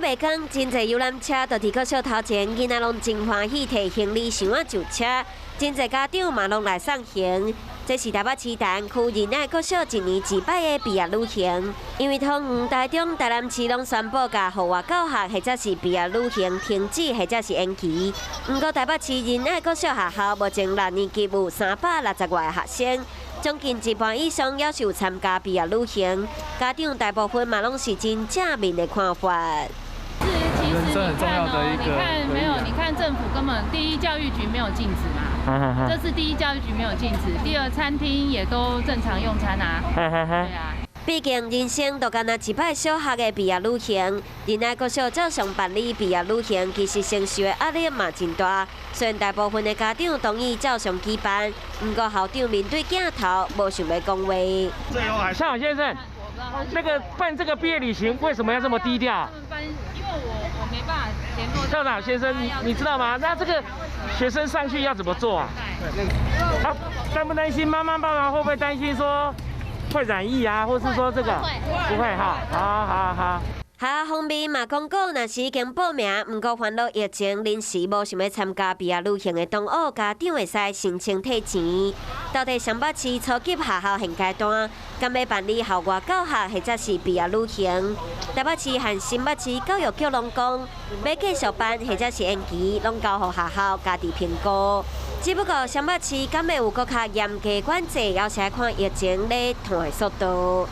袂光，真濟遊覽車就佇國小頭前，囡仔攏真歡喜，提行李箱仔上車。真濟家長嘛攏來送行。這是台北市大安區仁愛國小一年一擺的畢業旅行。因為桃園、台中、台南市攏宣布共戶外教學或者是畢業旅行停止或者是延期。毋過台北市仁愛國小學校目前六年級有360外個學生，將近一半以上猶是有參加畢業旅行。家長大部分嘛攏是真正面的看法。是，其實你看哦，你看沒有？你看政府根本第一教育局沒有禁止嘛，這是第一教育局沒有禁止，第二餐廳也都正常用餐啊。對啊。畢竟人生就敢若一擺小學的畢業旅行，仁愛國小照常辦理畢業旅行，其實承受的壓力嘛真大。雖然大部分的家長同意照常舉辦，毋過校長面對鏡頭無想欲講話。校長先生，那個辦這個畢業旅行為什麼要這麼低調？因為我沒辦法聯絡。校長先生，你知道嗎？那這個學生上去要怎麼做啊？他擔不擔心？媽媽爸爸會不會擔心說會染疫啊，或是說這個不會哈？好好好。學校方面嘛公告，若是已經報名，毋過煩惱疫情臨時無想欲參加畢業旅行的同學家長會使申請退錢。到底雙北市初級學校現階段，敢欲辦理校外教學或者是畢業旅行？台北市和新北市教育局攏講，欲繼續辦或者是延期，攏交予學校家己評估。只不過雙北市敢會有閣較嚴格管制，猶是愛看疫情咧退的速度。